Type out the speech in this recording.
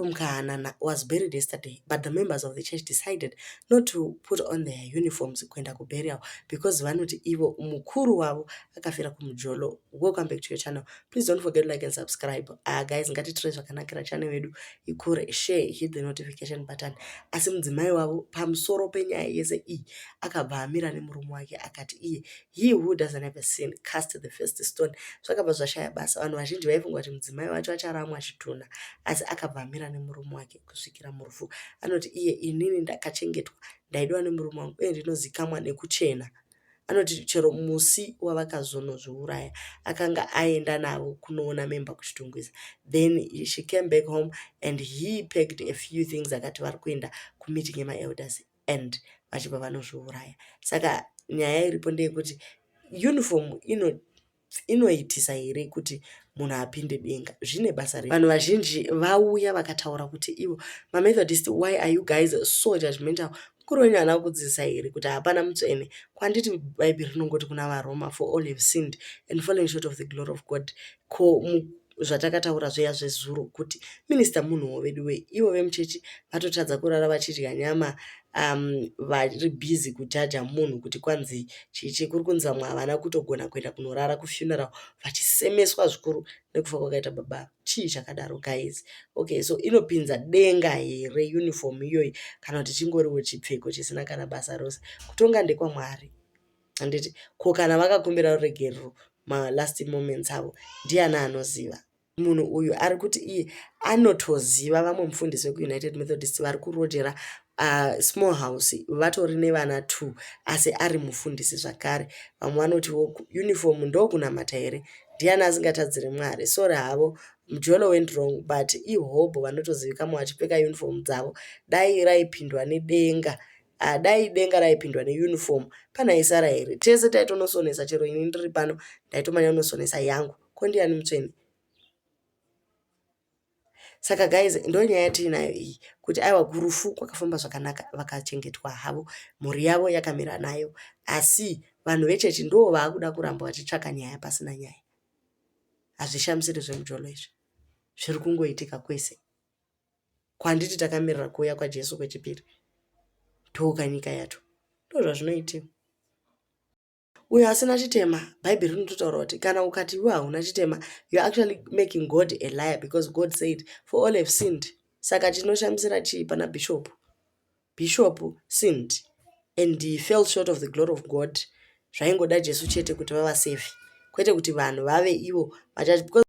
Bishop Mukahanana was buried yesterday, but the members of the church decided not to put on their uniforms kuenda kuburial because vanoti ivo mukuru wavo akafira kumujolo. Welcome back to your channel. Please don't forget to like and subscribe. Guys, ngatitire zvakanakira channel yedu ikure. Share, hit the notification button. Asi mudzimai wavo pamusoro penyaya yese iyi akabva amira nemurume wake akati iye, "He who doesn't have a sin, cast the first stone." Zvakabva zvashaya basa. Vanhu vazhinji vaifunga kuti mudzimai wacho acharamwa chitunha, asi akabva amira nemurume wake kusvikira murufu. Anoti iye, "Inini ndakachengetwa, ndaidiwa nemurume wangu uye ndinozikamwa nekuchena." Anoti chero musi wavakazonozviuraya akanga aenda navo kunoona memba kuChitungwiza. Then she came back home and he packed a few things, akati vari kuenda kumeeting yemaelders, and vachibva vanozviuraya. Saka nyaya iripo ndeyekuti uniform inoitisa here kuti munhu apinde denga? Zvine basa rei? Vanhu vazhinji vauya vakataura kuti ivo maMethodist, why are you guys so judgmental? Mukuru wenyu haana kudzidzisa here kuti hapana mutsvene? Kwanditi Bhaibheri rinongoti kuna vaRoma, "For all have sinned and fallen short of the glory of God." Ko zvatakataura zviya zvezuro kuti minista munhuwo vedu wei, ivo vemuchechi vatotadza kurara vachidya nyama, vari busy kujaja munhu kuti kwanzi chichi kuri kunzi vamwe havana kutogona kuenda kunorara kufuneral, vachisemeswa zvikuru nekufa kwakaita baba. Chii chakadaro, guys? Okay, so inopinza denga here uniform iyoyi, kana kuti chingoriwo chipfeko chisina kana basa rose? Kutonga ndekwaMwari, handiti? Ko kana vakakumbira ruregerero malast moments avo, ndiani anoziva? Munhu uyu ari kuti iye anotoziva vamwe mufundisi vekuUnited Methodist vari kurojera small house, vatori nevana 2, asi ari mufundisi zvakare. Vamwe vanotiwo uniform ndokunamata here? Ndiani asingatadziri Mwari? Sorry havo, mujolo went wrong, but ihobho vanotozivikanwa vachipfeka uniform dzavo. Dai raipindwa nedenga, dai denga raipindwa neuniform, panaisara here? Tese taitonosonesa. Chero ini ndiri pano ndaitomanya kunosonesa yangu. Ko ndiani mutsvene? Saka guys, ndonyaya yatiinayo iyi, kuti aiwa, kurufu kwakafamba zvakanaka, vakachengetwa havo, mhuri yavo yakamira nayo, asi vanhu vechechi ndo vaakuda kuramba vachitsvaka nyaya pasina nyaya. Hazvishamisiri zvemujolo izvi, zviri kungoitika kwese. Kwanditi takamirira kuuya kwaJesu kwechipiri, toka nyika yacho ndo zvazvinoitika. Uyo asina chitema, Bhaibheri rinototaura kuti kana ukati iwe hauna chitema, you are actually making God a liar, because God said, "For all have sinned." Saka chinoshamisira chii pana bishop? Bishop sinned and he fell short of the glory of God. Zvaingoda Jesu chete kuti vavasevhe, kwete kuti vanhu vave ivo majaji, because